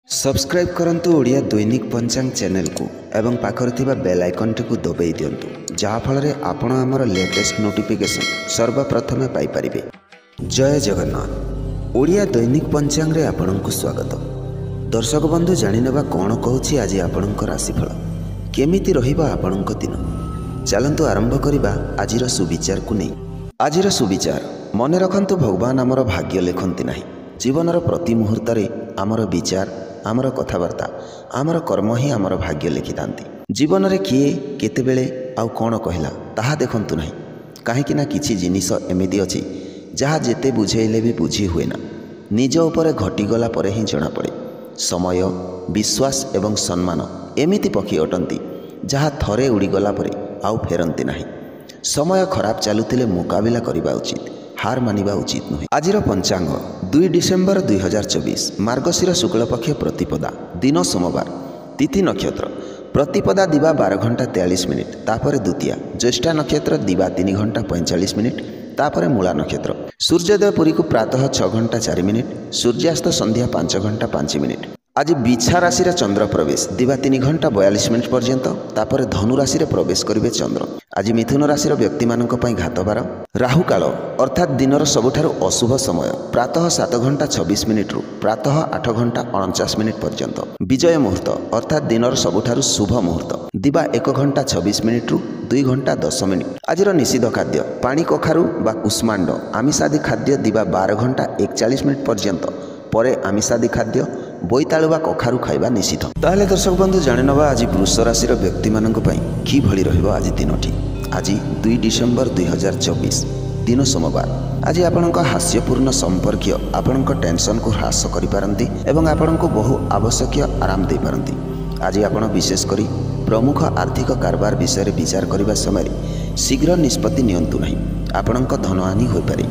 Subscribe କରନ୍ତୁ ଓଡ଼ିଆ ଦୈନିକ ପଞ୍ଚାଙ୍ଗ ଚ୍ୟାନେଲକୁ ଏବଂ ପାଖରେ ଥିବା ବେଲ୍ ଆଇକନ୍ଟିକୁ ଦବାଇ ଦିଅନ୍ତୁ, ଯାହାଫଳରେ ଆପଣ ଆମର ଲେଟେଷ୍ଟ ନୋଟିଫିକେସନ୍ ସର୍ବପ୍ରଥମେ ପାଇପାରିବେ। ଜୟ ଜଗନ୍ନାଥ। ଓଡ଼ିଆ ଦୈନିକ ପଞ୍ଚାଙ୍ଗରେ ଆପଣଙ୍କୁ ସ୍ୱାଗତ। ଦର୍ଶକ ବନ୍ଧୁ, ଜାଣିନେବା କ'ଣ କହୁଛି ଆଜି ଆପଣଙ୍କ ରାଶିଫଳ, କେମିତି ରହିବ ଆପଣଙ୍କ ଦିନ। ଚାଲନ୍ତୁ ଆରମ୍ଭ କରିବା ଆଜିର ସୁବିଚାରକୁ ନେଇ। ଆଜିର ସୁବିଚାର ମନେ ରଖନ୍ତୁ, ଭଗବାନ ଆମର ଭାଗ୍ୟ ଲେଖନ୍ତି ନାହିଁ। ଜୀବନର ପ୍ରତି ମୁହୂର୍ତ୍ତରେ ଆମର ବିଚାର, ଆମର କଥାବାର୍ତ୍ତା, ଆମର କର୍ମ ହିଁ ଆମର ଭାଗ୍ୟ ଲେଖିଥାନ୍ତି। ଜୀବନରେ କିଏ କେତେବେଳେ ଆଉ କ'ଣ କହିଲା ତାହା ଦେଖନ୍ତୁ ନାହିଁ, କାହିଁକି ନା କିଛି ଜିନିଷ ଏମିତି ଅଛି ଯାହା ଯେତେ ବୁଝେଇଲେ ବି ବୁଝି ହୁଏ ନା, ନିଜ ଉପରେ ଘଟିଗଲା ପରେ ହିଁ ଜଣାପଡ଼େ। ସମୟ, ବିଶ୍ୱାସ ଏବଂ ସମ୍ମାନ ଏମିତି ପକ୍ଷୀ ଅଟନ୍ତି ଯାହା ଥରେ ଉଡ଼ିଗଲା ପରେ ଆଉ ଫେରନ୍ତି ନାହିଁ। ସମୟ ଖରାପ ଚାଲୁଥିଲେ ମୁକାବିଲା କରିବା ଉଚିତ, ହାର ମାନିବା ଉଚିତ ନୁହେଁ। ଆଜିର ପଞ୍ଚାଙ୍ଗ 2 ଡିସେମ୍ବର 2024, ମାର୍ଗଶିର ଶୁକ୍ଳପକ୍ଷ ପ୍ରତିପଦା, ଦିନ ସୋମବାର, ତିଥି ନକ୍ଷତ୍ର ପ୍ରତିପଦା ଦିବା 12 ଘଣ୍ଟା 43 ମିନିଟ୍, ତାପରେ ଦ୍ୱିତୀୟା, ଜ୍ୟେଷ୍ଠା ନକ୍ଷତ୍ର ଦିବା 3 ଘଣ୍ଟା 45 ମିନିଟ୍, ତାପରେ ମୂଳା ନକ୍ଷତ୍ର। ସୂର୍ଯ୍ୟୋଦୟ ପୁରୀକୁ ପ୍ରାତଃ 6 ଘଣ୍ଟା 4 ମିନିଟ୍, ସୂର୍ଯ୍ୟାସ୍ତ ସନ୍ଧ୍ୟା 5 ଘଣ୍ଟା 5 ମିନିଟ୍। ଆଜି ବିଛା ରାଶିରେ ଚନ୍ଦ୍ର ପ୍ରବେଶ ଦିବା 3 ଘଣ୍ଟା 42 ମିନିଟ୍ ପର୍ଯ୍ୟନ୍ତ, ତାପରେ ଧନୁ ରାଶିରେ ପ୍ରବେଶ କରିବେ ଚନ୍ଦ୍ର। ଆଜି ମିଥୁନ ରାଶିର ବ୍ୟକ୍ତିମାନଙ୍କ ପାଇଁ ଘାତବାର। ରାହୁକାଳ ଅର୍ଥାତ୍ ଦିନର ସବୁଠାରୁ ଅଶୁଭ ସମୟ ପ୍ରାତଃ 7 ଘଣ୍ଟା 26 ମିନିଟ୍ରୁ ପ୍ରାତଃ 8 ଘଣ୍ଟା 49 ମିନିଟ୍ ପର୍ଯ୍ୟନ୍ତ। ବିଜୟ ମୁହୂର୍ତ୍ତ ଅର୍ଥାତ୍ ଦିନର ସବୁଠାରୁ ଶୁଭ ମୁହୂର୍ତ୍ତ ଦିବା 1 ଘଣ୍ଟା 26 ମିନିଟ୍ରୁ 2 ଘଣ୍ଟା 10 ମିନିଟ୍। ଆଜିର ନିଷିଦ୍ଧ ଖାଦ୍ୟ ପାଣି କଖାରୁ ବା କୁଷ୍ମାଣ୍ଡ, ଆମିଷାଦି ଖାଦ୍ୟ ଦିବା 12 ଘଣ୍ଟା 41 ମିନିଟ୍ ପର୍ଯ୍ୟନ୍ତ, ପରେ ଆମିଷାଦି ଖାଦ୍ୟ ବୋଇତାଳୁ ବା କଖାରୁ ଖାଇବା ନିଷିଦ୍ଧ। ତାହେଲେ ଦର୍ଶକ ବନ୍ଧୁ, ଜାଣିନେବା ଆଜି ବୃଷ ରାଶିର ବ୍ୟକ୍ତିମାନଙ୍କ ପାଇଁ କିଭଳି ରହିବ ଆଜି ଦିନଟି। ଆଜି 2 ଡିସେମ୍ବର 2024, ଦିନ ସୋମବାର। ଆଜି ଆପଣଙ୍କ ହାସ୍ୟପୂର୍ଣ୍ଣ ସମ୍ପର୍କୀୟ ଆପଣଙ୍କ ଟେନସନକୁ ହ୍ରାସ କରିପାରନ୍ତି ଏବଂ ଆପଣଙ୍କୁ ବହୁ ଆବଶ୍ୟକୀୟ ଆରାମ ଦେଇପାରନ୍ତି। ଆଜି ଆପଣ ବିଶେଷ କରି ପ୍ରମୁଖ ଆର୍ଥିକ କାରବାର ବିଷୟରେ ବିଚାର କରିବା ସମୟରେ ଶୀଘ୍ର ନିଷ୍ପତ୍ତି ନିଅନ୍ତୁ ନାହିଁ, ଆପଣଙ୍କ ଧନହାନି ହୋଇପାରେ।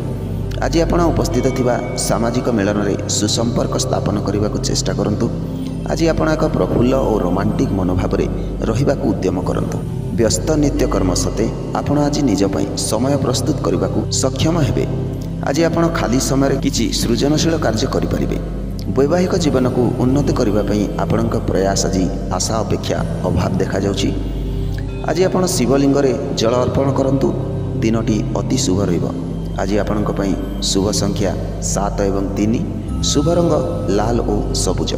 ଆଜି ଆପଣ ଉପସ୍ଥିତ ଥିବା ସାମାଜିକ ମେଳନରେ ସୁସମ୍ପର୍କ ସ୍ଥାପନ କରିବାକୁ ଚେଷ୍ଟା କରନ୍ତୁ। ଆଜି ଆପଣ ଏକ ପ୍ରଫୁଲ୍ଲ ଓ ରୋମାଣ୍ଟିକ୍ ମନୋଭାବରେ ରହିବାକୁ ଉଦ୍ୟମ କରନ୍ତୁ। ବ୍ୟସ୍ତ ନିତ୍ୟକର୍ମ ସତ୍ତ୍ୱେ ଆପଣ ଆଜି ନିଜ ପାଇଁ ସମୟ ପ୍ରସ୍ତୁତ କରିବାକୁ ସକ୍ଷମ ହେବେ। ଆଜି ଆପଣ ଖାଲି ସମୟରେ କିଛି ସୃଜନଶୀଳ କାର୍ଯ୍ୟ କରିପାରିବେ। ବୈବାହିକ ଜୀବନକୁ ଉନ୍ନତି କରିବା ପାଇଁ ଆପଣଙ୍କ ପ୍ରୟାସ ଆଜି ଆଶା ଅପେକ୍ଷା ଅଭାବ ଦେଖାଯାଉଛି। ଆଜି ଆପଣ ଶିବଲିଙ୍ଗରେ ଜଳ ଅର୍ପଣ କରନ୍ତୁ, ଦିନଟି ଅତି ଶୁଭ ରହିବ। ଆଜି ଆପଣଙ୍କ ପାଇଁ ଶୁଭ ସଂଖ୍ୟା 7 ଏବଂ 3, ଶୁଭ ରଙ୍ଗ ଲାଲ ଓ ସବୁଜ।